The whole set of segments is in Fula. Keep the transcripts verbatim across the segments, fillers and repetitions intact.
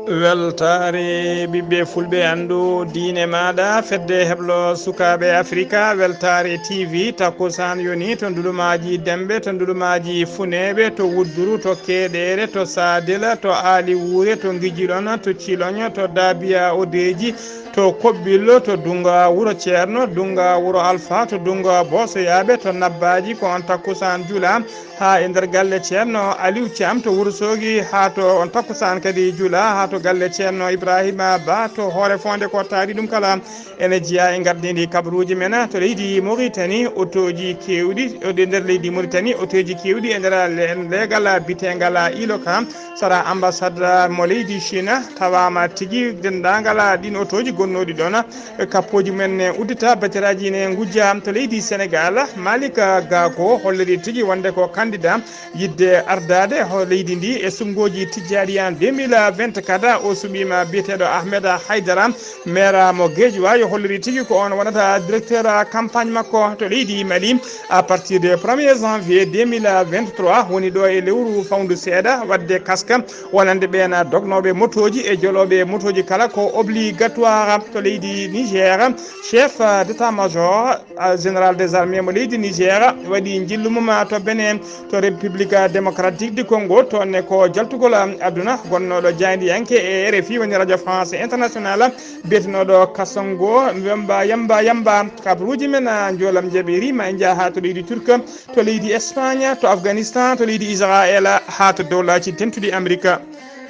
Weltaare ɓiɓɓe fulɓe, anndu diine maaɗa, fedde heblo sukaaɓe Afrika, Weltaare T V, takkusaan yoni to ndulumaaji Dembe, to ndulumaaji Funeeɓe, to Wudduru, to Keeɗeere, to Saadila, to Aali Wuure, to Ngijiɗon, to Ciloñ, to Daabiya Odeeji, to Koɓɓillo, to Dunnga Wuro Ceerno, Dunnga Wuro Alfa, to Dunnga Boosoyaaɓe, to Nabbaaji, ko on takkusaan jula. Haa e nder galle Ceerno Aliou Thiam to Wuro Soogi, haa to on takkusaan kadi jula, haa to galle Ceerno Ibrahima Ba to Hoore Fonde, ko taari ɗum kala ene jeyaa e ngardiindi kabaruuji men. To leydi Mauritanie, otooji keewɗi, e nder leydi Mauritanie, otooji keewɗi e nder le-, leegal biteengal Iloka, sara ambassade mo leydi Chine, tawaama tigi denndaangal ɗiin otooji gonnooɗi ɗoon. Kappooji men ne uddita, bajaraaji ne ngujja. To leydi Senegaal, Malick Gakou holliri tigi wonde ko candidat yiɗde ardaade ho leydi ndi e suɓngooji tijjaaɗi en deux mille vingt-quatre. O suɓiima biyeteeɗo Ahmed Haidara, maire mo Guédiawaye, holliri tigi ko on wonata directeur campagne makko. To leydi Mali, à partir de premier janvier deux mille vingt-trois, woni ɗo e lewru fawndu seeɗa, waɗde casque wonande ɓeen dognooɓe motooji e jolooɓe motooji kala ko obligatoire. To leydi Niger, chef d'état-major, ah, général des armées mo leydi Niger waɗi njillu mum to Benin, to République démocratique du Congo. Toon ne ko jaltugol aduna gonnooɗo jaayndiyanke e R F I, woni Radio France Internationale, biyetenooɗo Kasongo Mbemba Yamba Yamba. Kabaruuji men, ah, njoolam jaɓi rima, en njaha haa to leydi Turk, to leydi Espagne, to Afghanistan, to leydi Israël, haa to Dowlaaji Dentuɗi Amerika.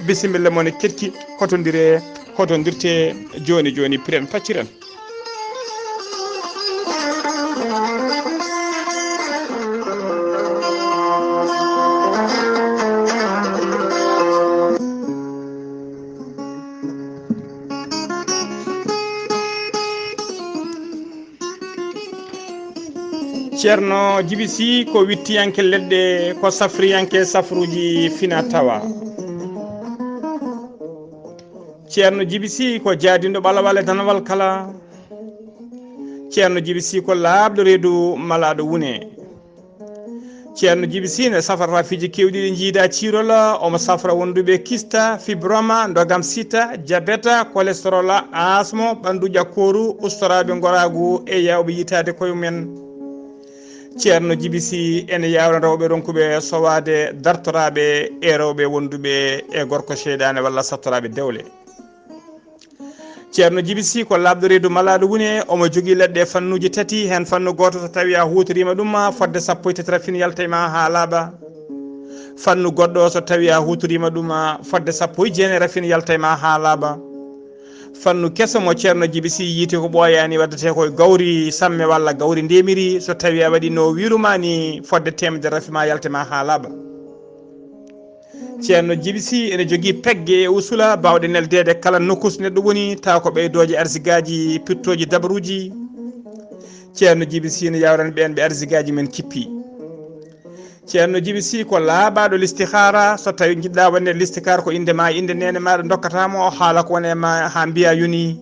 Bisimilla mon e keɗki, hotondire, hotondirte jooni jooni, piren pacciren. Ceerno Jibi Sih ko wittiyanke leɗɗe, ko safriyanke safruuji fina tawa. Ceerno Jibi Sih ko jaadinɗo ɓalawal e danawal kala. Ceerno Jibi Sih ko laaɓɗo reedu malaaɗo wune. Ceerno Jibi Sih ne safrata rafiiji keewɗi ɗi njiida ciirol, omo safra wonduɓe kista, fibroma, ndogam sita, jabeta, cholesterol, asmo, ɓanndu ƴakkooru, ustoraaɓe ngoraagu e yaawɓe yitaade koye mumen. Ceerno Jibi Sih ene yaawna rewɓe ronkuɓe sowaade dartoraaɓe e rewɓe wonduɓe e gorko seyɗaane walla sattoraaɓe dewle. Ceerno Jibi Sih ko laaɓɗo reedu malaaɗo wune, omo jogii leɗɗe fannuuji tati, heen fannu gooto so tawii a huutoriima ɗum fodde sappo e tati rafin yalta e ma haa laaɓa. Fannu goɗɗo so tawii a huutoriima ɗum fodde sappo e jeenayi rafin yalta e ma haa laaɓa. Fannu keso mo Ceerno Jibi Sih yiiti ko ɓooyaani waɗetee ko e gawri samme walla gawri ndemiri, so tawii a waɗii no wiirumaa ni fodde teemedere rafi ma yalta e ma haa laaɓa. Ceerno Jibi Sih ene jogii pegge e usula baawɗe neldeede kala nokkus neɗɗo woni, tawa ko ɓeydooje arsigaaji, pittooji dabaruuji. Ceerno Jibi Sih ne yaawrani ɓeen ɓe arsigaaji men kippi. Ceerno Jibi Sih ko laaɓaaɗo listihaara, so tawii njiɗɗaa waɗde listikaar ko innde ma, innde neene maaɗa ndokkata mo, o haala ko woni e ma haa mbiyaa yoni.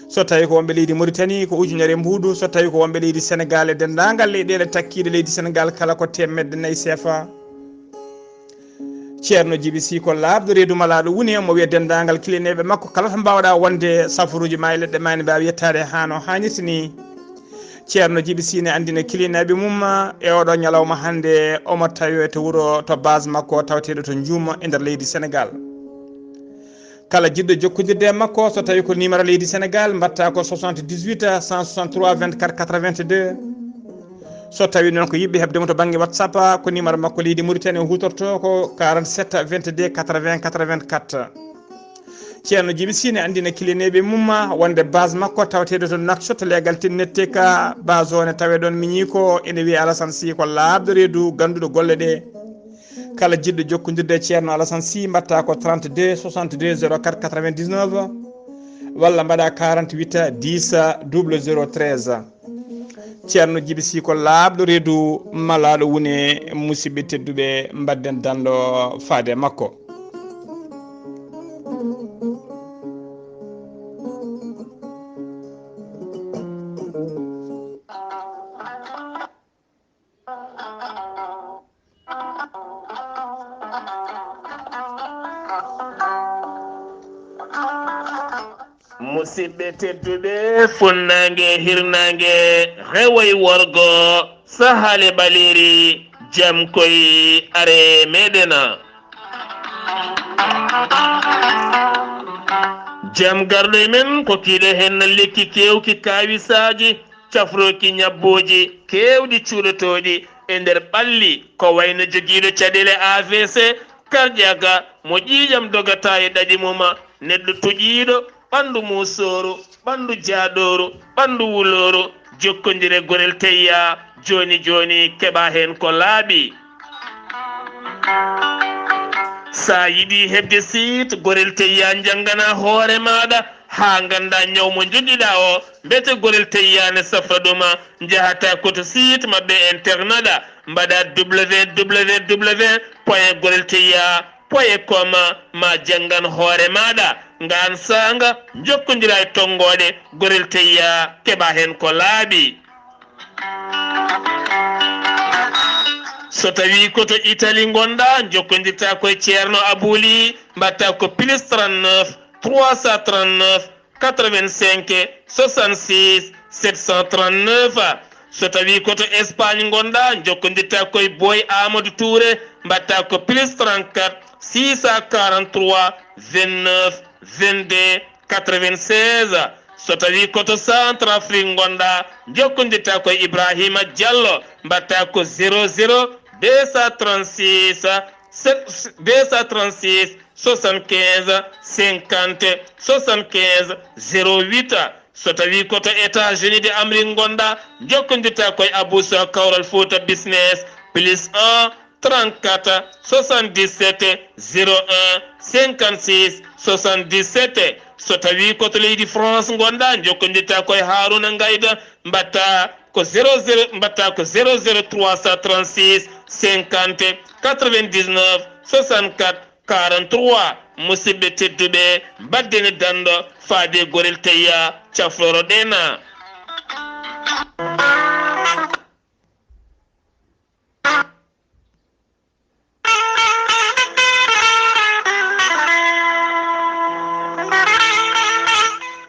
So tawii ko wonɓe leydi Mauritanie ko ujunere mbuuɗu, so tawii ko wonɓe leydi Senegaal e denndaangal leyɗeele takkiiɗe leydi Senegaal kala ko teemedde nayi seefa. Ceerno Jibi Sih ko laaɓɗo reedu malaaɗo wune, mo wiya denndaangal kilineeɓe makko kala to mbaawɗaa wonde, safaruuji ma e leɗɗe ma ene mbaawi yettaade haa no haanirta ni. Ceerno Jibi Sih ne anndina kilineeɓe mum e oɗo ñalawma hannde omo tawe to wuro to base makko tawateeɗo to Njuum e nder leydi Senegaal. Kala jiɗɗo jokkondirde e makko, so tawii ko numéro leydi Senegaal, mbaɗta ko soixante-dix-huit cent soixante-trois vingt-quatre quatre-vingt-deux. So tawii noon ko yiɗɓe heɓde mo to bannge WhatsApp, ko numéro makko leydi Mauritanie o huutorto ko quarante-sept vingt-deux quatre-vingts quatre-vingt-quatre. Ceerno Jibi Sih ne anndina kilineeɓe mum wonde base makko tawateeɗo to Nouakchott, leegal Tinette ka base o ne tawee ɗoon miñi ko ene wiyee Alassane Sih, ko laaɓɗo reedu, gannduɗo golle ɗe. Kala jiɗɗo jokkondirde e Ceerno Alassane Sih, mbaɗta ko trente-deux soixante-deux zéro quatre quatre-vingt-dix-neuf walla mbaɗa quarante-huit dix double zéro treize. Ceerno Jibi Sih ko laaɓɗo reedu malaaɗo wune, musidɓe tedduɓe, mbaɗden danndo faade e makko. Musidɓe tedduɓe, funnaange, hirnaange, rewo e worgo, sahaale ɓaleeri, jam koy are meɗen. Jam garɗo e men, kokkiiɗo heen lekki keewki kaawisaaji, cafrooki ñabbooji keewɗi cuuɗotooɗi e nder ɓalli, ko wayno jogiiɗo caɗeele A V C, karƴaaka, mo ƴiiƴam dogata e ɗaɗi mum, neɗɗo tuƴiiɗo, ɓanndu muusooru, ɓanndu jaaɗooru, ɓanndu wulooru, jokkondire Gorel Teyya, jooni jooni keɓa heen ko laaɓi. Sa yiɗi heɓde site Gorel Teyya, njanngana hoore maaɗa haa ngannda ñaw mo njogiɗa o, mbete Gorel Teyya ne safra ɗum, njahata ko to site maɓɓe internet, mbaɗa W W W point gorel teyya point com, ma janngan hoore maaɗa, ngaan saanga, njokkondira e tonngooɗe Gorel Teyya, keɓa heen ko laaɓi. So tawii ko to Italie ngonɗa, njokkondirta ko e Ceerno Abouli, mbaɗta ko plus trente-neuf trois cent trente-neuf quatre-vingt-cinq soixante-six sept cent trente-neuf. So tawii ko to Espagne ngonɗa, njokkondirta ko e Boy Amadou Touré, mbaɗta ko plus trente-quatre six cent quarante-trois vingt-neuf vingt-deux quatre-vingt-seize. So tawii ko to Centrafrique ngonɗa, njokkondirta ko e Ibrahima Diallo, mbaɗta ko zéro zéro deux cent trente-six deux cent trente-six soixante-quinze cinquante soixante-quinze zéro huit. So tawii ko to États-Unis de Amérique ngonɗa, njokkondirta ko e Abou Sow Kawral Fouta Business, plus un trente-quatre soixante-dix-sept zéro un cinquante-six soixante-dix-sept. So tawii ko to leydi France ngonɗa, njokkondirta ko e Harouna Ngayda, mbaɗta ko zéro zéro, mbaɗta ko zéro zéro trois cent trente-six cinquante quatre-vingt-dix-neuf soixante-quatre quarante-trois. Musidɓe tedduɓe, mbaɗden danndo faade Gorel Teyya, cafroro ɗen.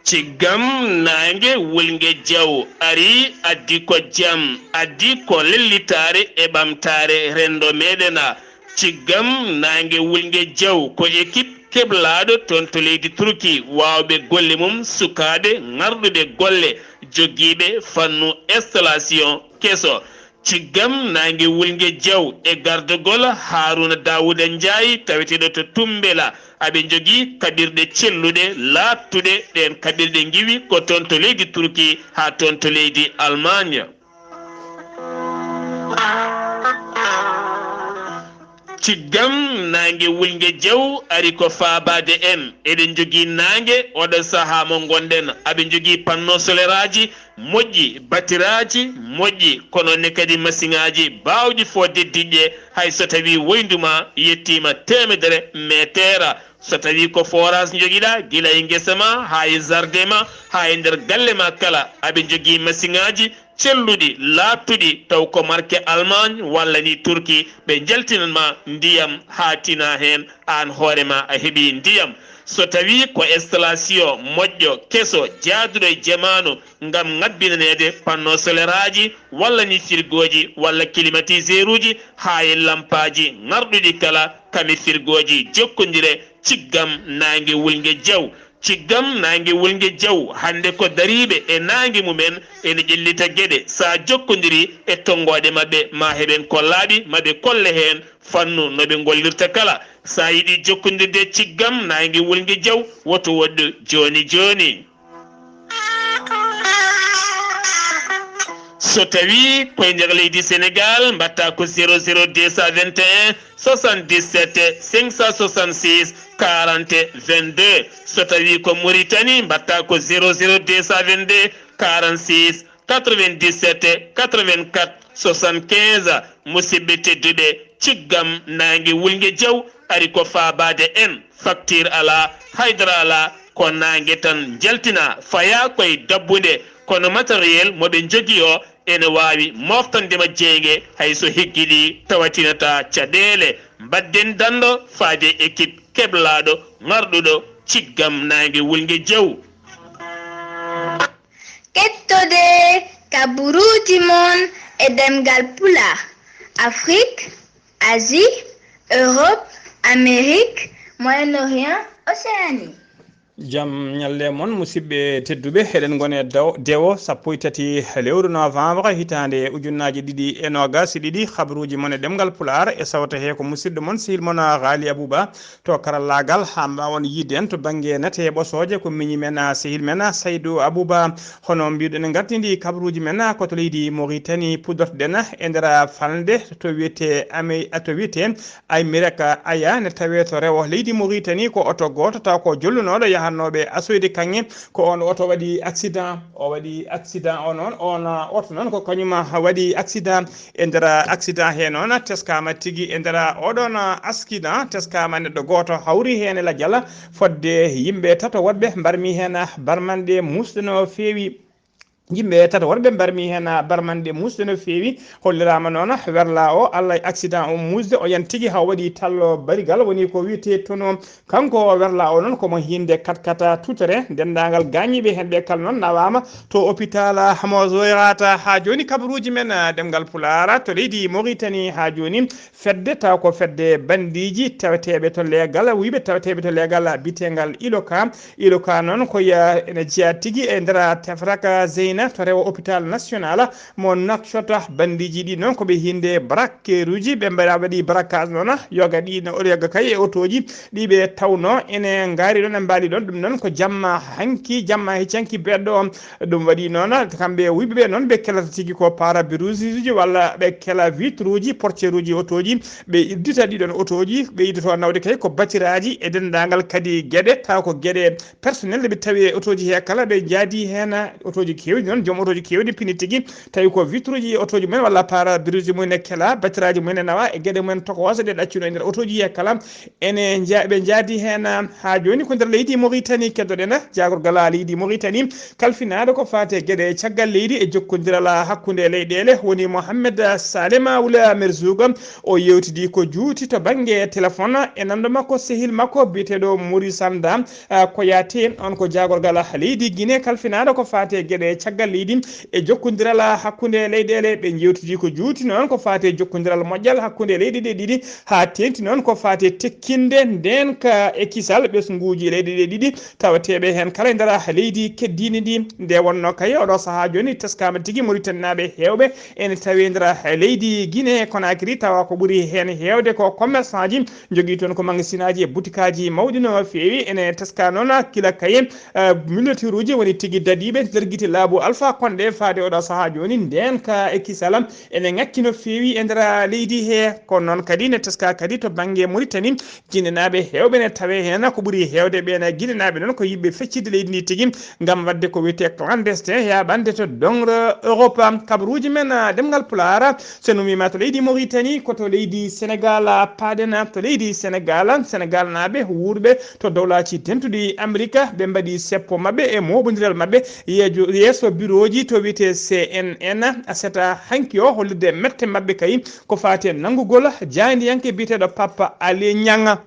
Ciggam naange wulnge jaw ari, addi ko jam, addi ko lellitaare e ɓamtaare renndo meɗen. Ciggam naange wulnge jaw ko ekip keblaaɗo toon to leydi Turki, waawɓe golle mum, sukaaɓe ŋarɗuɓe golle, jogiiɓe fannu installation keso. Ciggam naange wulnge jaw e gardagol Haaruna Daawuda Njaay, taweteeɗo to Tumbela. Aɓe njogii kaɓirɗe celluɗe, laaɓtuɗe, ɗeen kaɓirɗe ngiwi ko toon to leydi Turki haa toon to leydi Allemagne. Ciggam naange wulnge jaw ari ko faabaade en. Eɗen njogii naange oɗo sahaa mo ngonɗen. Aɓe njogii panneau solaire aji moƴƴi, batiraaji moƴƴi, kono ne kadi masiŋaaji baawɗi fodde diƴƴe, hay so tawii woyndu ma yettiima teemedere meeteer. So tawii ko forage njogiɗaa, gila e ngesa ma haa e jardin ma, haa e nder galle ma kala, aɓe njogii masiŋaaji celluɗi, laaɓtuɗi, taw ko marque Allemagne walla ni Turki, ɓe njaltinan ma ndiyam haa tina heen, aan hoore ma a heɓii ndiyam. So tawii ko installation moƴƴo, keso, jaaduɗo e jamaanu ngam ŋabbinaneede panneau solaire aji walla ni firgooji walla climatiseur uji haa e lampaaji ŋarɗuɗi kala, kame firgooji jokkondire, ciggam naange wulnge jaw. Ciggam naange wulnge jaw, hannde ko dariiɓe e naange mumen ene ƴellita geɗe. So a jokkondirii e tonngooɗe maɓɓe, ma heɓen ko laaɓi, ma ɓe kolle heen fannu no ɓe ngollirta kala. So a yiɗi jokkondirde e ciggam naange wulnge jaw, woto woɗɗu jooni jooni. So tawii ko e nder leydi Senegaal, mbaɗta ko zéro zéro deux cent vingt et un soixante-dix-sept cinq cent soixante-six quarante vingt-deux. So tawii ko Mauritanie, mbaɗta ko zéro zéro deux cent vingt-deux quarante-six quatre-vingt-dix-sept quatre-vingt-quatre soixante-quinze. Musidɓe tedduɓe, ciggam naange wulnge jaw ari ko faabaade en. Facture alaa, haydara alaa, ko naange tan njaltina, fayaa ko e dabbunde, kono matériel mo ɓe njogii o ene waawi mooftande ma jeynge, hay so higgiɗi tawatinataa caɗeele. Mbaɗden danndo faade e ekip keblaaɗo ŋarɗuɗo ciggam naange wulnge jaw. Kettode kaburuuji mon e ɗemngal Pulaar, Afrik, Asie, Europe, Amérique, Moyen-Orient, Océanie. Jam ñalle mon, musidɓe tedduɓe, eɗen ngone daw dewo sappo e tati lewru novembre hitaande ujunnaaji ɗiɗi e noogas e ɗiɗi. Habruuji mon e ɗemngal Pulaar e sawta he ko musidɗo mon, sehil mon Ghali Abouba to karallaagal, haa mbaawon yiide en to bannge nate e ɓosooje, ko miñi men, sehil men Saydou Abouba. Hono mbiɗen, en ngartindi kabaruuji men ko to leydi Mauritanie, puɗɗortoɗen e nder falnde to wiyetee Ame-, to wiyetee Aymirek Aya, ne tawee to rewo leydi Mauritanie. Ko oto gooto taw ko jollunooɗo yahatnooɓe asoyde kaŋŋe, ko on oto waɗi accident. O waɗi accident o noon, on oto noon ko kañum waɗi accident. E nder accident he noon, teskaama tigi e nder oɗon accident, teskaama neɗɗo gooto hawri heen e lajal, fodde yimɓe tato woɗɓe mbarmi heen barmanɗe muusɗe no feewi. Yimɓe tato woɗɓe mbarmi heen barmanɗe muusɗe no feewi. Holliraama noon werla o, Allah e accident o muusde, o yan tigi haa waɗi tallo barigal, woni ko wiyetee tono. Kanko werla o noon ko mo hiinde katkata tutere. Denndaangal gaañiiɓe heen ɓe kala noon nawaama to hôpital Hamo Zoyrata. Haa jooni kabaruuji men, ah, ɗemngal Pulaar to leydi Mauritanie haa jooni. Fedde taw ko fedde bandiiji taweteeɓe to leegal, wuyɓe taweteeɓe to leegal biteengal Iloka. Iloka noon ko ya-, ene jeyaa tigi e nder tefraka Zeyna to rewo hôpital national mo Nouakchott. Bandiiji ɗi noon ko ɓe hiinde braqueruuji, ɓe mbaɗa waɗi braquage noon, yoga ɗi no yoga kay e otooji ɗi ɓe tawno ene ngaari ɗoon, e mbaali ɗoon. Ɗum noon ko jamma hanki, jamma heccanki beɗɗo on. Ɗum waɗi noon, kamɓe wuyɓe ɓe noon, ɓe kelata tigi ko pare-briseuji walla ɓe kela vitruuji, portieruuji otooji, ɓe iddita ɗiɗon otooji, ɓe iddoto nawde kay ko batiraaji e denndaangal kadi geɗe, taw ko geɗe personnel ɓe tawi e otooji he kala, ɓe njaadi heen otooji keewɗi noon, joom otooji keewɗi pini tigi, tawi ko vitruuji otooji mumen walla pare-briseuji mumen e kela, batiraaji mumen e nawa e geɗe mumen tokoosa ɗe ɗaccuno e nder otooji he kala. Ene nja-, ɓe njaadi heen, ah, haa jooni ko nder leydi Mauritanie keddoɗen, ah, jaagorgal leydi Mauritanie kalfinaaɗo ko faati e geɗe caggal leydi e jokkondiral hakkunde leyɗeele, woni Mohamed Salema Wula Merzouga. O yewtidi ko juuti to bannge téléphone e nanndo makko, sehil makko biyeteeɗo Mori Sanda, ah, Koyate. On ko jaagorgal leydi Guinée kalfinaaɗo ko faati e geɗe caggal leydi e jokkondiral hakkunde leyɗeele. Ɓe njewtidi ko juuti noon ko faati e jokkondiral moƴƴal hakkunde leyɗe ɗe ɗiɗi, haa teeŋti noon ko faati e tekkinde ndeenka e kisal ɓesnguuji leyɗe ɗe ɗiɗi, tawateeɓe heen kala e nder leydi keddiindi ndi. Nde wonnoo kay, oɗo sahaa jooni teskaama tigi Mauritanie-naaɓe heewɓe ene tawi e nder leydi Guinée Conakry, tawa ko ɓuri heen heewde ko commerçantji, njogii toon ko magasinaaji e butikaaji mawɗi no feewi. Ene teskaa noon kila kay, eh, muletiruuji woni tigi dadiiɓe nder gite laabu Alpha Condé faade oɗo sahaa jooni. Ndeenka e kisal ene ŋakki no feewi e nder leydi he. Kono noon kadi ne teskaa kadi to bannge Mauritanie, jinenaaɓe heewɓe ne tawee heen. Ko ɓuri heewde ɓeen jinenaaɓe noon ko yiɗɓe feccitde leydi ndi tigi ngam waɗde ko wiyetee clandestin, yaaɓande to doŋre Europe. Kabaruuji men, ah, ɗemngal Pulaar, so en umiima to leydi Mauritanie, ko to leydi Sénégal, ah, paaɗen. To leydi Sénégal, Sénégal naaɓe wuurɓe to dowlaaji dentuɗi Amerika, ɓe mbaɗi seppo maɓɓe e mooɓondiral maɓɓe yeejo-, yeeso birooji to wiyetee C N N, aset hanki o, hollirde mette maɓɓe kay ko faati e nanngugol jaayndiyanke biyeteeɗo Papa Alé Niang.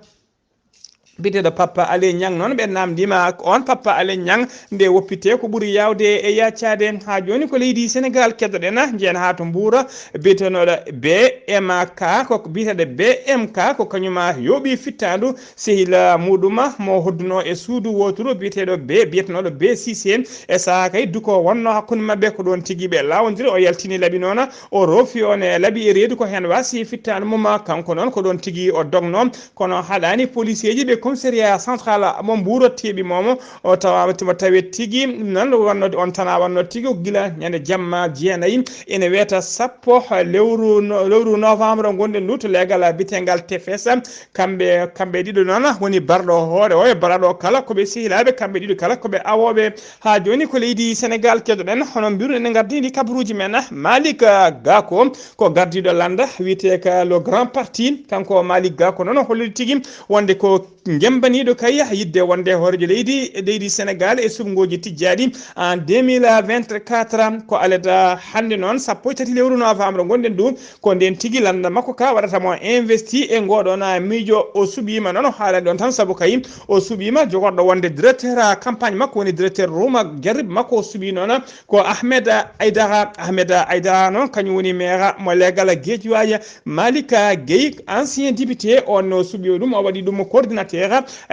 Biyeteeɗo Papa Alé Niang noon, ɓe naamndiima on Papa Alé Niang nde woppitee ko ɓuri yaawde e yaacaade. Haa jooni ko leydi Sénégal keddoɗen, njehen haa to Mbuur, biyetenooɗo B M K, ko biyeteeɗo B M K ko kañum yooɓi fittaandu sehil muuɗum mo hoddunoo e suudu wooturu biyeteeɗo B, biyetenooɗo B Cissé. E sahaa kay duko wonnoo hakkunde maɓɓe, ko ɗoon tigi ɓe laawondiri, o yaltini laɓi noon, o roofi on e laɓi e reedu, ko heen waasi fittaandu mum. Kanko noon ko ɗoon tigi o dognoo. Kono haɗaani poliseeji ɓe commissariat central mo Mbuur teeɓi moomo. O tawa tuma tawe tigi noon wonno on tana wonno tigi gila ñande jamma jeenayi ene weeta sappo lewru no-, lewru novembre ngonɗen ndu to leegal bitengal T F S. Kamɓe, kamɓe ɗiɗo noon woni barɗo hoore o e barɗo kala ko ɓe sehilaaɓe, kamɓe ɗiɗo kala ko ɓe awooɓe. Haa jooni ko leydi Sénégal keɗoɗen, hono mbiruɗen en ngardini kabaruuji men. Malick Gakou ko gardiiɗo lannda wiyetee ka le grand parti, kanko Malick Gakou noon o holliri tigi wonde ko Jembaniiɗo kay yidde wonde hooreejo leydi, leydi Sénégal e suɓngooji tijjaaɗi en deux mille vingt-quatre, ko alada hannde noon, sappo e tati lewru novembre ngonɗen ɗum, ko ndeen tigi lannda makko ka waɗata mo investi e ngooɗoon miijo. O suɓiima noon, o haalani ɗoon tan, sabu kay o suɓiima jogorɗo wonde directeur campagne makko, woni directeur Rouma Jarib makko, o suɓii noon ko Ahmed Aidara. Ahmed Aidara noon, kañum woni maire mo leegal Guédiawaye. Malika Gueye, ancien député, on no suɓi ɗum, o waɗi ɗum coordinateur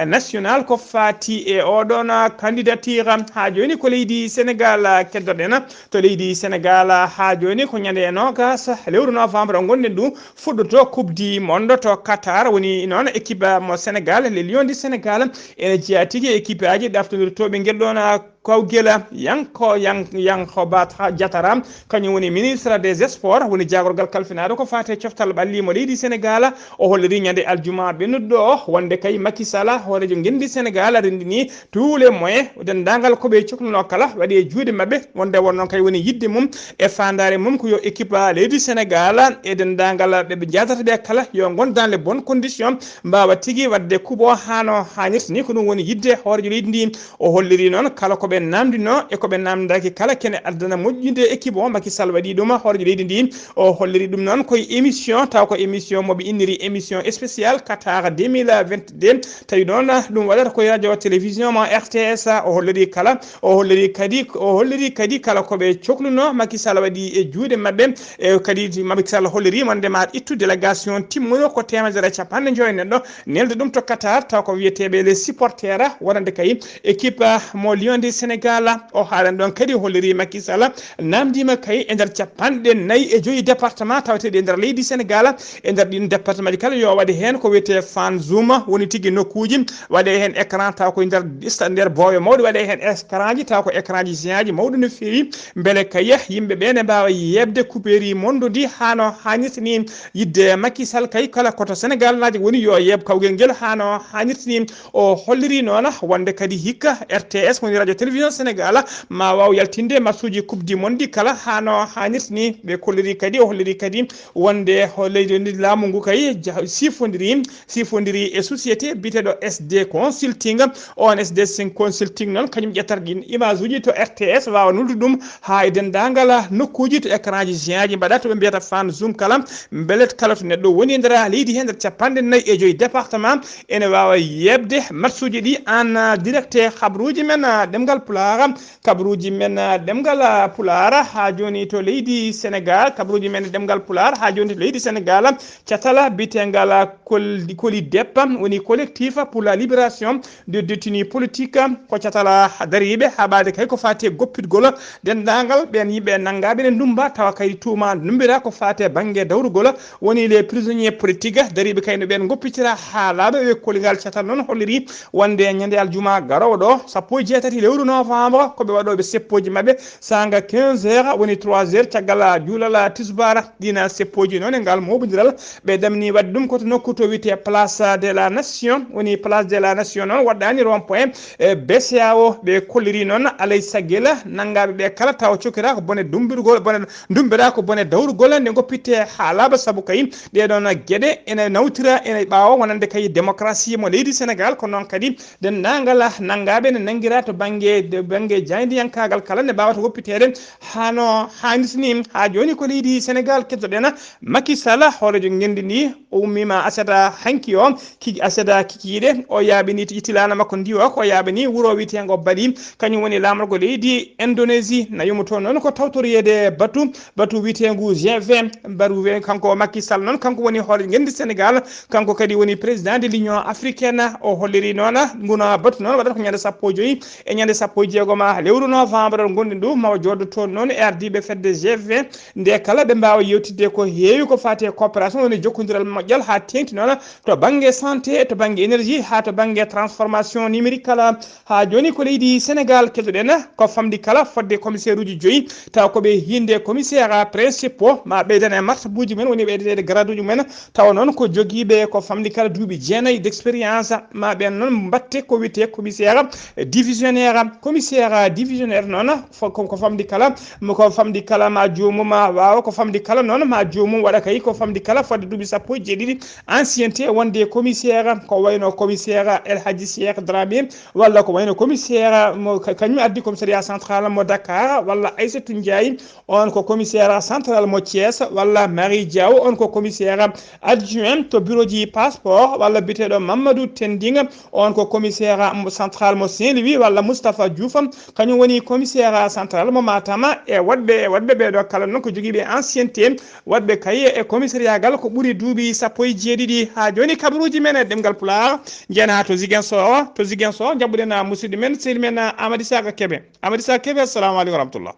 national ko fati e oɗon candidature. Haa jooni ko leydi Sénégal keddoɗen, to leydi Sénégal haa jooni ko ñande e noogas lewru novembre ngonɗen ɗum, fuɗɗoto Coupe du Monde to Qatar. Woni noon équipe mo Sénégal, les Lions du Sénégal, ene jeyaa tigi équipe aji ɗaftondirtooɓe ngel ɗoon kawgel Yanko, Yan-, Yankoba Tra-, Diatara, kañum woni ministre des sports, woni jaagorgal kalfinaaɗo ko faati e coftal ɓalli mo leydi Sénégal. O holliri ñande aljuma ɓennuɗo o wonde kay Macky Sall, hooreejo ngenndi Sénégal, renndini tous les moyens, denndaangal ko ɓe cokluno kala waɗi e juuɗe maɓɓe, wonde won noon kay woni yidde mum e faandaare mum ko yo équipe leydi Sénégal e denndaangal ɓe ɓe jaadata ɓe kala yo ngon dans les bonnes conditions, mbaawa tigi waɗde kuuɓ o haa no haanirta ni. Ko ɗum woni yidde hooreejo leydi ndi. O holliri noon kala ko ɓe naamndino e ko ɓe naamndaaki kala kene addana moƴƴude équipe o. Macky Sall waɗi ɗum, hooreejo leydi ndi. O holliri ɗum noon koye émission, taw ko émission mo ɓe inniri émission spéciale Qatar deux mille vingt-deux. Tawi noon ɗum waɗata koye radio télévision mo R T S. O holliri kala, o holliri kadi, o holliri kadi kala ko ɓe cokluno Macky Sall waɗi e juuɗe maɓɓe. E kadi Macky Sall holliri wonde ma ittu délégation timmuɗo ko teemedere e capanɗe joyi neɗɗo, nelda ɗum to Qatar, taw ko wiyeteeɓe les supporters, wonande kay équipe, ah, mo Lion de Sénégal. O haalani ɗoon kadi, holliri Macky Sall naamndiima kay e nder capanɗe nayi e joyi département taweteeɗi e nder leydi Sénégal. E nder ɗiin département ji kala yo waɗe heen ko wiyetee fan zoom, woni tigi nokkuuji, waɗe heen écran taw ko nder ista-, nder booyo mawɗo, waɗe heen écran ji taw ko écran ji géant ji mawɗi no feewi, mbele kay yimɓe ɓe ne mbaawa yeeɓde kubeeri mondu ndi haa no haanirta ni. Yidde Macky Sall kay, kala ko to Sénégal naajo woni yo yeeɓ kawgel ngel haa no haanirta ni. O holliri noon wonde kadi hikka R T S, woni radio télévision Sénégal, ma waaw yaltinde matchuuji Coupe du Monde ɗi kala haa no haanirta ni. Ɓe kolliri kadi, o holliri kadi wonde ho leydi ndi laamu ngu kay ja-, sifondiri, sifondiri e société biyeteeɗo S D Consulting. On S D Consulting noon, kañum ƴettata ɗiin image uji to R T S, waawa nulde ɗum haa e denndaangal nokkuuji to écran ji géant ji mbaɗa, to ɓe mbiyata fan zoom kala. Mbele kala to neɗɗo woni e nder leydi he nder capanɗe nayi e joyi département, ene waawa yeeɓde matchuuji ɗi en direct. Habruuji men, ah, ɗemngal Pulaar, kabruuji men, ah, ɗemngal, ah, Pulaar haa jooni to leydi Sénégal, kabruuji men ɗemngal Pulaar haa jooni to leydi Sénégal, catala biyeteengal, ah, Kol-, Kolidep, woni Collectif pour la Libération de Détenus Politiques, ko catala dariiɓe haa ɓaade kay ko faati e goppitgol denndaangal ɓeen yimɓe nanngaaɓe ne ndummba, tawa kay tuuma ndumbira ko faati e bannge dawrugol, woni les prisonniers politiques, dariiɓe kay no ɓeen ngoppitira haa laaɓa. Ɓe kolligal catal noon holliri wonde ñande aljuma garoowo ɗo, sappo e jeetati lewru novembre, ko ɓe waɗooɓe seppooji maɓɓe saanga quinze heures, woni trois heures caggal juulal tisbaar. Ɗiin seppooji noon e ngal mooɓondiral, ɓe ɗamni waɗde ɗum ko to nokku to wiyetee Place de la Nation, woni Place de la Nation noon waɗɗaani rond point e B C E A O. Ɓe kolliri noon alay saggel nanngaaɓe ɓe kala tawa cokira ko bone dumbirgol, bone dumbira ko bone dawrugol nde ngoppitte haa laaɓa, sabu kay ɗee ɗoon geɗe ene nawtira ene ɓaawo wonande kay démocratie mo leydi Sénégal, ko noon kadi denndaangal nanngaaɓe ne nanngira to bannge, to bannge jaayndiyankaagal kala nde mbaawata woppiteede haa no haanirta ni. Haa jooni ko leydi Sénégal keddoɗen. Macky Sall, hooreejo ngenndi ndi, o ummiima aset hanki o, ki-, aset kikiiɗe, o yaaɓini ti-, tilaana makko ndi o, ko o yaaɓini wuro wiyeteengo Bali, kañum woni laamorgo leydi Indonésie. Na yumotoo noon ko tawtoriyeede batu, batu wiyeteengu G vingt, batu wiye-, kanko Macky Sall noon, kanko woni hooreejo ngenndi Sénégal, kanko kadi woni président de l'Union africaine. O holliri noon nguna batu noon waɗata ko ñande sappo e joyi e ñande sappo e jeegom lewru novembre ngonɗen ɗo, mawa jooɗo toon noon e ardiiɓe fedde G vingt, nde kala ɓe mbaawa yewtidde ko heewi ko faati e coopération, woni jokkondiral moƴƴal haa teeŋti noon to bannge santé, to bannge énergie, haa to bannge transformation numérique kala. Haa jooni ko leydi Sénégal keddoɗen, ko famɗi kala fodde commissaire uji joyi, tawa ko ɓe hiinde commissaire principaux, ma ɓeydan e martabuuji men, woni ɓeydaneede garaduuji men, tawa noon ko jogiiɓe ko famɗi kala duuɓi jeenayi d'expérience, ma ɓeen noon mbaɗte ko wiyetee commissaire divisionnaire. Commissaire divisionnaire noon, ko famɗi kala, ko famɗi kala ma joomum waawa, ko famɗi kala noon ma joomum waɗa kay, ko famɗi kala fodde duuɓi sappo e jeeɗiɗi ancienneté wonde commissaire, ko wayno commissaire El Hadji Cheikh Dramé, walla ko wayno commissaire mo kañum addi commissariat central mo Dakar, walla Aissatou Ndiaye, on ko commissaire central mo Thiès, walla Marie Diaw, on ko commissaire adjoint to bureau ji passeport, walla biyeteeɗo Mamadou Tending, on ko commissaire central mo Saint-Louis, walla Moustapha Diouf, kañum woni commissaire central mo Matam. E waɗɓe e waɗɓe ɓeeɗo kala noon ko jogiiɓe ancienneté, waɗɓe kay e commissariat gal ko ɓuri duuɓi sappo e jeeɗiɗi. Haa jooni kabaruuji men e ɗemngal Pulaar njeyanaa to Ziguinchor. To Ziguinchor njaɓɓuɗen musidɗo men, sehil men Amady Saka Kebe. Amady Saka Kebe, assalamu aleykum wa rahmatullah.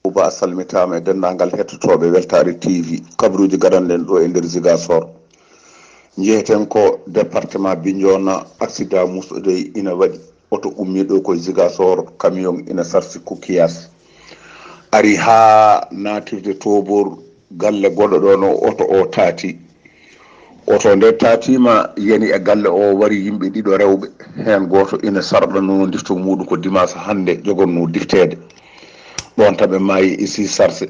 Uba a salmitaama e denndaangal hettotooɓe Weltaare T V. Kabaruuji gadanɗen ɗo e nder Ziguinchor. Njeheten ko département Bignona, accident musɗo dey ina waɗi. Oto ummii ɗo koye Ziguinchor, camion ina sarsi coquillage. Ari haa naatirde Tobor, galle goɗɗo ɗo no oto o taati. Oto nde taatiima yani e galle o wari yimɓe ɗiɗo rewɓe. Heen gooto ina sarɗanoo difto muuɗum ko dimanche hannde jogornoo difteede. Ɗoon tan ɓe maayi ici sarse.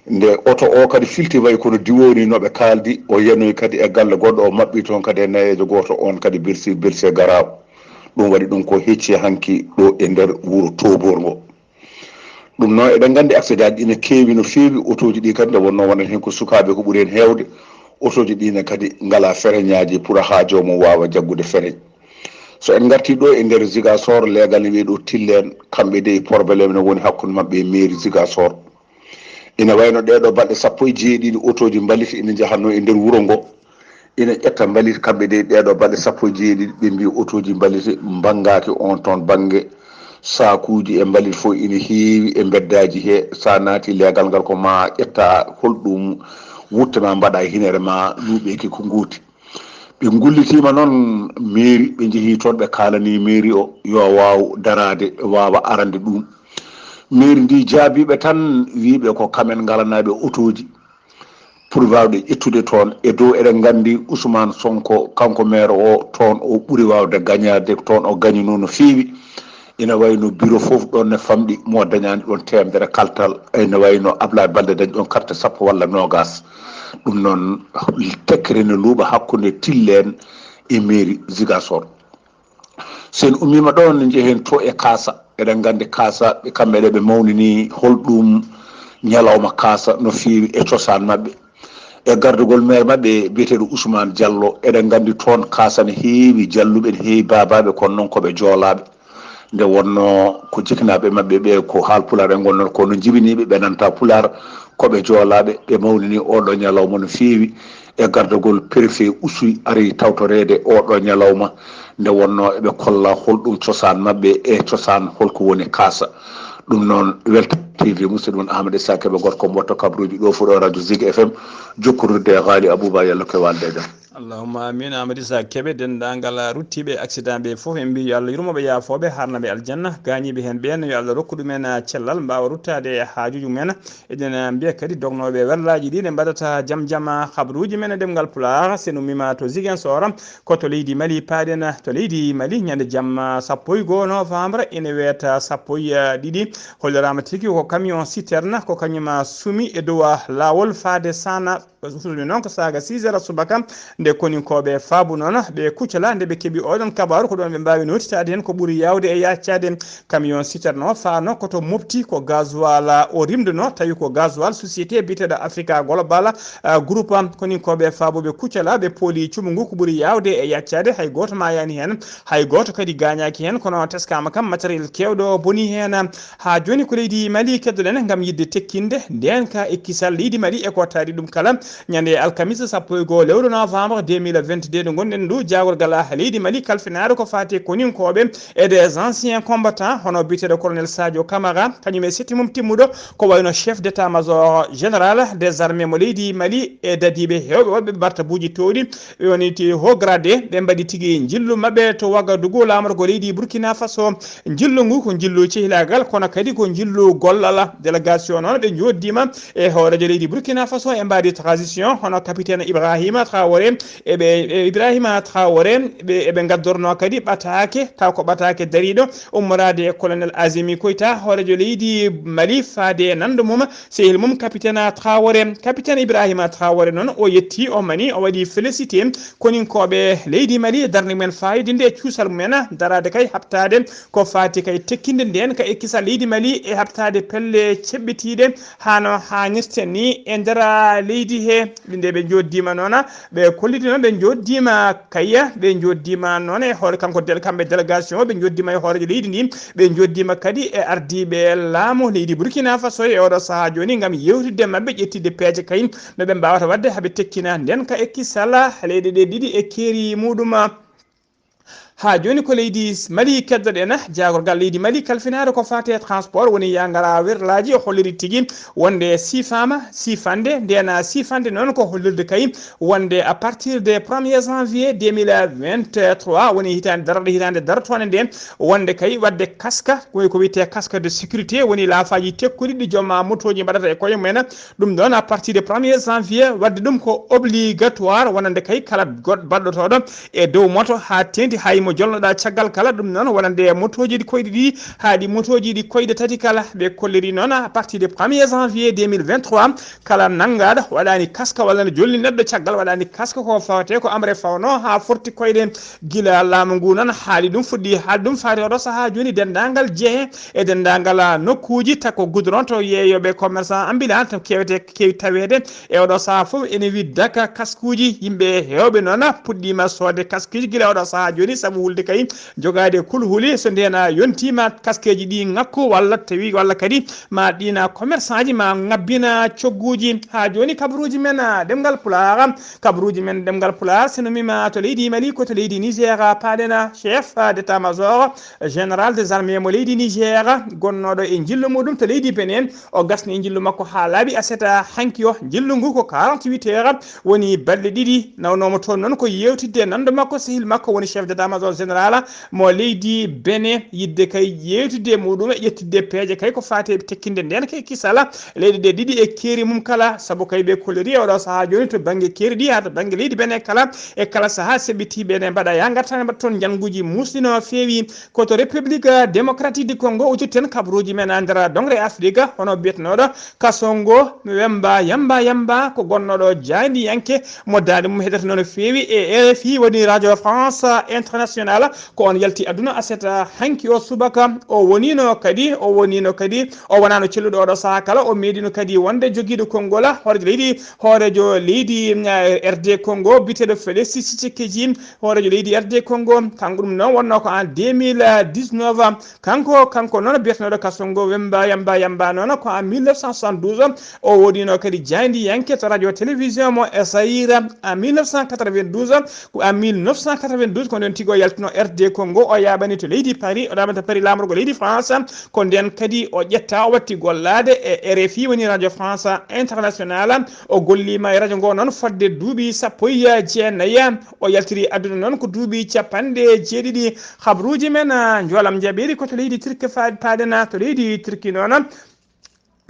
Nde oto o kadi filti wayi kono diwoori no ɓe kaaldi, o yanoyi kadi e galle goɗɗo, o maɓɓi toon kadi e nayeejo gooto, oon kadi blessé, blessé grave. Ɗum waɗi ɗum ko hecci hanki ɗo e nder wuro Tobor ngo. Ɗum noon eɗen nganndi accident ji ina keewi no feewi, otooji ɗi kadi nde wonnoo wonata heen ko sukaaɓe ko ɓuri heen heewde, otooji ɗi ne kadi ngalaa fereñaaji pour haa joomum waawa jaggude fereñ. So en ngartii ɗo e nder Ziguinchor, leegal ne wiyi ɗo Tilleen, kamɓe dey problème ne woni hakkunde maɓɓe e mairie Ziguinchor. Ina wayno ɗeeɗo balɗe sappo e jeeɗiɗi otooji mbalit ina njahatnoo e nder wuro ngo, ina ƴetta mbalit kamɓe dey ɗeeɗo balɗe sappo e jeeɗiɗi, ɓe mbii otooji mbalit mbanngaaki on toon bannge. Saakuuji e mbalit fof ina heewi e mbeddaaji he, so a naati leegal ngal ko ma ƴetta holɗum wutte ma mbaɗa e hinere ma luuɓeeki ko ngooti. Ɓe ngullitiima noon mairie, ɓe njehii toon ɓe kaalanii mairie o yo waaw daraade, waawa arande ɗum. Mairie ndi jaabiiɓe tan, wiiɓe ko kamen ngalanaaɓe otooji pour waawde ƴettude toon. E dow eɗen nganndi Ousmane Sonko, kanko maire o, toon o ɓuri waawde gañaade, toon o gañinoo no feewi. Ina wayno bureau fof ɗoon ne famɗi, mo dañaani ɗoon teemedere kaltal. Ina wayno Ablaye Balde dañi ɗoon carte sappo walla noogaas. Ɗum noon, tekkere ne luuɓa hakkunde Tilleen e mairie Ziguinchor. So en ummiima ɗoon, ne njehen to e Kaasa. Eɗen nganndi Kaasa, ɓe kamɓe ɗe ɓe mawnini holɗum ñalawma Kaasa no feewi e cosaan maɓɓe. E gardugol maire maɓɓe biyeteeɗo Ousmane Diallo, eɗen nganndi toon Kaasa ne heewi Jalluɓe, ne heewi Baabaaɓe, kono noon ko ɓe Joolaaɓe. Nde wonnoo ko jikinaaɓe maɓɓe ɓe ko Haalpulaar ɓe ngonnoo, kono jibiniiɓe ɓe nanta Pulaar, ko ɓe Joolaaɓe, ɓe mawnini oɗo ñalawma no feewi. E gardagol préfet Oussouye ari tawtoreede oɗo ñalawma, nde wonnoo eɓe kolla holɗum cosaan maɓɓe e cosaan holko woni Kaasa. Ɗum noon, Welta T V, musidɗo mon Amadou Issa Kébé, gorko mboɗo kabaruuji ɗo fuɗo radio Zik F M, jokkondirde e Haali Abouba, yalla ko e waalde e jam. Allahumma amin. Amadou Issa Kébé, denndaangal ruttiiɓe accident ɓe fof, en mbii yo Allah yurmo ɓe, yaafoo ɓe, haarna ɓe aljanna. Gaañiiɓe heen ɓeen, yo Allah rokku ɗumen cellal, mbaawa ruttaade e haajuuji mumen. Eɗen mbiya kadi dognooɓe wallaaji ɗi ne mbaɗata jam jam kabaruuji men e ɗemngal Pulaar. So en ummiima to Ziguinchor, ko to leydi Mali paaɗen. To leydi Mali, ñande jam sappo e goo novembre, ene weeta sappo e ɗiɗi, holloraama tigi ko camion citerne, ko kañum sumi e dow laawol faade Saana. Ɓe sumi noon ko saaga six heures subaka, nde koninkooɓe faabu noon ɓe kuccala, nde ɓe keɓi oɗon kabaaru, ko ɗoon ɓe mbaawi nootitaade heen ko ɓuri yaawde e yaccaade. Camion citerne o faano ko to Mopti, ko gasoil o rimduno, tawi ko gasoil société biyeteeɗo Africa Global, ah, Group. Koninkooɓe faabuɓe kuccala ɓe pooli cumu ngu ko ɓuri yaawde e yaccaade, hay gooto maayaani heen, hay gooto kadi gaañaaki heen, kono teskaama kam matériel keewɗo boni heen. Haa jooni ko leydi Mali keddoɗen ngam yiɗde tekkinde ndeen ka e kisal leydi Mali e ko taari ɗum kala. Ñande alkamisa sappo e goo lewru novembre deux mille vingt-deux ndu ngonɗen ndu, jaagorgal leydi Mali kalfinaaɗo ko faati e koninkooɓe et des anciens combattants, hono biyeteeɗo colonel Sadio Camara, kañum e setti mum timmuɗo, ko wayno chef d'état-major général des armées mo leydi Mali e dadiiɓe heewɓe waɗɓe bartabuuji toowɗi, ɓe woni ti haut gradé, ɓe mbaɗi tigi njillu maɓɓe to Wagadugu, laamorgo leydi Burkina Faso. Njillu ngu ko njillu cehilaagal, kono kadi ko njillu gollal. Délégation noon ɓe njooɗdiima e hooreejo leydi Burkina Faso e mbaadi Hono capitaine Ibrahima Traoré, eɓe, e Ibrahima Traoré, ɓe, eɓe ngaddorno kadi ɓataake, taw ko ɓataake dariiɗo ummoraade e colonel Azimi Koita, hooreejo leydi Mali, faade e nanndo mum, sehil mum capitaine Traoré. Capitaine Ibrahima Traoré noon, o yetti, o mani, o waɗi félicité koninkooɓe leydi Mali, darnde mumen fayida nde, cuusal mumen, daraade kay haɓtaade ko faati kay tekkinde ndeen ka e kisal leydi Mali e haɓtaade pelle ceɓɓitiiɗe hano haanirta ni e nder leydi he. Nde ɓe njoddiima noon, ɓe kolliti noon ɓe njoddiima kayya, ɓe njoddiima noon e hoore kanko del-, kamɓe délégation, ɓe njoddiima e hooreejo leydi ndi, ɓe njoddiima kadi e ardiiɓe laamu leydi Burkina Faso e oɗo sahaa jooni ngam yewtidde maɓɓe, ƴettidde peeje kay no ɓe mbaawata waɗde haa ɓe tekkina ndeen ka e kisal leyɗe ɗe ɗiɗi e keeri muɗum. Haa jooni ko leydi Mali keddoɗen, jaagorgal leydi Mali kalfinaare ko faati e transport woni yaa ngara werlaaji, o holliri tigi wonde siifaama siifande, ndeen siifande noon ko hollirde kay wonde à partir de premier janvier deux mille vingt-trois, woni hitaande darade, hitaande darotoonde nde, wonde kay waɗde kaska, ko, ko wiyetee casque de sécurité, woni laafaaji tekkuɗi ɗi joom motooji mbaɗata e koye mumen. Ɗum ɗoon, à partir de premier janvier, waɗde ɗum ko obligatoire, wonande kay kala goɗ-, baɗɗotooɗo e dow moto haa teeŋti hay mo jolnoɗaa caggal kala. Ɗum noon, wonande motooji ɗi koyɗe ɗiɗi haa ɗi motooji ɗi koyɗe tati kala. Ɓe kolliri noon, à partir de premier janvier deux mille vingt-trois, kala nanngaaɗo waɗaani kaska walla ne jolni neɗɗo caggal waɗaani kaska, ko fawetee ko amre fawno haa forti koyɗe. Gila laamu ngu noon haali ɗum, fuɗɗi haalde ɗum faati oɗo sahaa jooni, denndaangal jehe e denndaangal nokkuuji takko goudron to yeeyooɓe commerçant ambulant to keewete keewi taweede e oɗo sahaa fof ene wi daka kaskuuji. Yimɓe heewɓe noon puɗɗiima soodde kaskuuji gila oɗo sahaa jooni, sabu hulde kay jogaade kulhuli, so ndeen a yontiima kaskeeji ɗi ŋakku walla tawi walla kadi ma ɗiina commerçantji ma ŋabbina cogguuji. Haa jooni kabaruuji men, ah, ɗemngal Pulaar, kabaruuji men ɗemngal Pulaar, so numiima to leydi Mali, ko to leydi Niger, paaɗen chef d'état-major général des armées mo leydi Niger, gonnooɗo e njillu muɗum to leydi Benin. O gasni njillu makko haa laaɓi aset hanki o. Njillu ngu ko quarante-huit heures, woni balɗe ɗiɗi. Nawnooma toon noon ko yeewtidde nanndo makko, sehil makko woni chef d'état-major général mo leydi Benin, yiɗde kay yeewtidde e muɗum e ƴettidde peeje kay ko faati e tekkinde ndeen kay kisal leyɗe ɗe ɗiɗi e keeri mum kala. Sabu kay ɓe kolliri e oɗo sahaa jooni to bannge keeri ɗi haa to bannge leydi Benin kala, e kala sahaa seɓɓitiiɓe ne mbaɗa yaa ngarta ne mbaɗa toon njannguuji muusɗi no feewi. Ko to République Démocratique du Congo udditen kabaruuji men e nder doŋre Afrique, hono biyetenooɗo Kasongo Wemba Yamba Yamba, ko gonnooɗo jaayndiyanke mo daande mum heɗata no feewi e R F I, woni Radio France Internationale. Ko on yalti aduna aset hanki o subaka. O woniino kadi, o woniino kadi, o wonaano celluɗo oɗo sahaa kala. O meeɗiino kadi wonde jogiiɗo konngol hooreejo leydi, hooreejo leydi, eh, R D Congo, biyeteeɗo Félix Tshisekedi, hooreejo leydi R D Congo. Kanko ɗum noon wonnoo ko en deux mille dix-neuf. Kanko, kanko noon biyetenooɗo Kasongo Wemba Yamba Yamba noon ko en mille neuf cent soixante-douze. O woniino kadi jaayndiyanke to radio télévision mo e Zaïre en mille neuf cent quatre-vingt-douze. Ko en mille neuf cent quatre-vingt-douze ko ndeen tigi o yaltino R D Congo, o yaaɓani to leydi Paris, o ɗaɓɓata Paris laamorgo leydi France. Ko ndeen kadi o ƴetta, o watti gollaade e R F I, woni Radio France Internationale. O golliima e radio ngo noon fodde duuɓi sappo e jeenayi. O yaltiri aduna noon ko duuɓi capanɗe jeeɗiɗi. Habruuji men, ah, njoolam njaɓeeri ko to leydi Turki fa-, paaɗen to leydi Turki noon.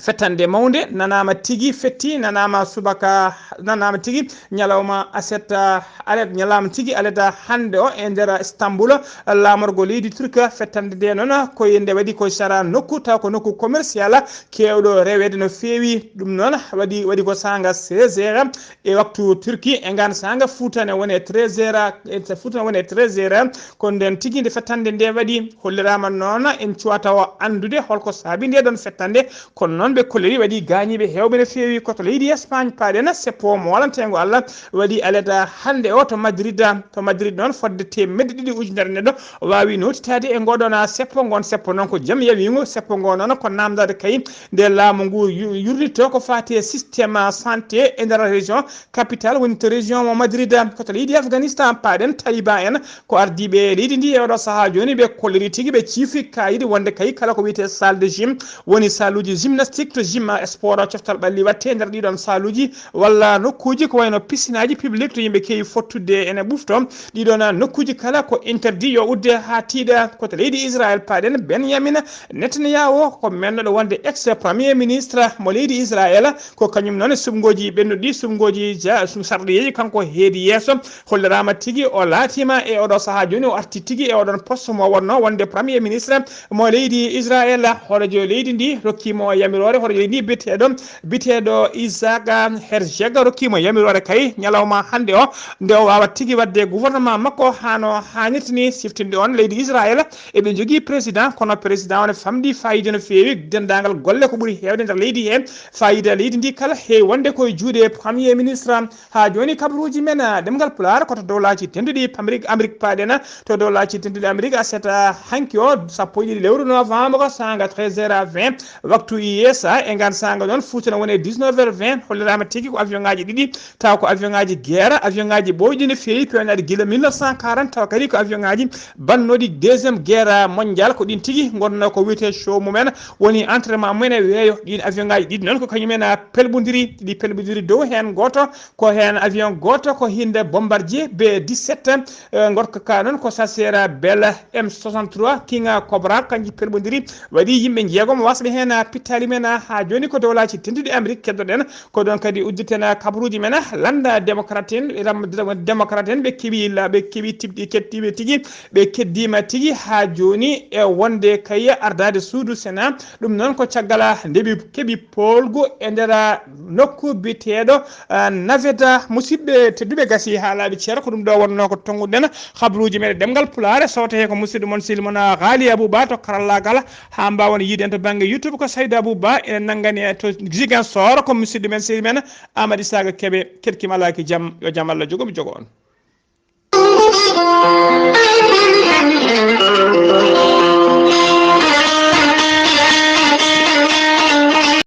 Fettande mawnde nanaama tigi, fetti nanaama subaka, nanaama tigi ñalawma aset, ah, alet, ñalawma tigi alet, ah, hannde o e nder Istanbul, laamorgo leydi Turki. Fettande nde noon ko e nde waɗi ko sara nokku, taw ko nokku commercial keewɗo reweede no feewi. Ɗum noon waɗi, waɗi ko saanga seize heures e waktu Turki, e ngaan saanga Fuuta ne woni e treize heures, e Fuuta ne woni e treize heures. Ko ndeen tigi nde fettande nde waɗi. Holliraama noon en cuwata o anndude holko saabi nde ɗoon fettande, kono noon ɓe kolliri waɗi gaañiiɓe heewɓe no feewi. Ko to leydi Espagne paaɗen, seppo mo walanteengo Allah waɗi alada hannde o to Madrid. To Madrid noon fodde teemedde ɗiɗi ujunere neɗɗo waawi nootitaade e ngoo ɗoon seppo. Ngoon seppo noon ko jam yawiingo. Seppo ngoo noon ko naamndaade kay nde laamu ngu yu-, yurlitto ko faati e système santé e nder région capitale, woni to région mo Madrid. Ko to leydi Afghanistan paaɗen, Taliban en ko ardiiɓe leydi ndi e oɗo sahaa jooni. Ɓe kolliri tigi, ɓe ciifri kayit wonde kay kala ko wiyetee salle de gym, woni salle uji gymnastique, sikto jimma sport coftal ɓalli watte nder ɗiɗon saluji walla nokkuji ko wayno piscinaji public to yimɓe kewi fottude ene ɓufto. Ɗiɗon nokkuji kala ko interdit yo udde ha tiiɗa. Koto leydi Israël paɗen, Benyamin Netanyahu ko mennoɗo wonde ex premier ministre mo leydi Israël, ko kañum noon suɓngoji ɓennuɗi, suɓngoji ja sarɗiyeji, kanko heedi yeeso. Hollirama tigi o laatima e oɗo saaha joni o arti tigi e oɗon poste mo wonno wonde premier ministre mo leydi Israël. Hoɗojo leydi ndi rokkimo yamirore, hoɗojo leydi ndi biteɗo biteɗo Isaac Herzog rokkimo yamirore kay ñalawma hande o, nde o wawa tigi wadde gouvernement makko hano hannirta ni. Siftinde on leydi Israël eɓe jogii président, kono président o ne famɗi fayida no feewi. Denndaangal golle ko ɓuri heewde nder leydi he, fayida leydi ndi kala heewi wonde koye juuɗe premier ministre. Haa jooni kabaruuji men, ah, ɗemngal Pulaar ko to dowlaaji tedduɗi Amérique, Amérique paaɗen, to dowlaaji tedduɗi Amérique aset, ah, hanki o sappo e ɗiɗi lewru novembre saanga treize heures à vingt waktu I S A. E ngaan saanga noon Fuuta ne woni e dix-neuf heures vingt, holliraama tigi ko avion ŋaaji ɗiɗi, tawa ko avion ŋaaji guerre, avion ŋaaji ɓooyɗi no feewi, peewnaaɗi gila mille neuf cent quarante, tawa kadi ko avion ŋaaji bannooɗi deuxième guerre mondiale. Ko ɗin tigi ngonnoo ko wiyetee show mumen, woni entraînement mumen e weeyo. Ɗin avion ŋaaji ɗiɗi noon ko kañumen pelɓondiri, ɗi pelɓondiri dow heen gooto, ko heen avion gooto ko hinde Bombardier B dix-sept, eh, gorko ka noon ko Chasseur Bell M soixante-trois King Cobra, kanji pelɓondiri, waɗi yimɓe jeegom wasɓe heen, ah, pittaali men, ah, haa jooni ko dowlaaji tedduɗi Amérique keddoɗen. Ko ɗon kadi udditen, ah, kabaruuji men, ah, lannda démocrate en, ram-, démocrate en, ɓe keɓi la-, ɓe keɓi tiɓɗi kettiiɓe tigi, ɓe keddiima tigi haa jooni e wonde kay ardaade suudu Sénat. Ɗum noon ko caggal, ah, nde ɓe keɓi poolgu e nder, ah, nokku biyeteeɗo, ah, navette. Musidɓe tedduɓe, gasi haa laaɓi ceer, ko ɗum ɗo wonnoo ko tonnguɗen kabaruuji men e ɗemngal Pulaar. Sowte he ko musidɗo mon sehil mon, ah, Ghali Abou Ba to karallaagal. Haa mbaawen yiide en to bannge YouTube ko Saydou Abou Ba, ene nanngani e to Ziguinchor ko musidɗo men sehil men Amady Saga Kébé. Keɗkiima alaa ki jam, yo jam Allah jogo mi jogo on.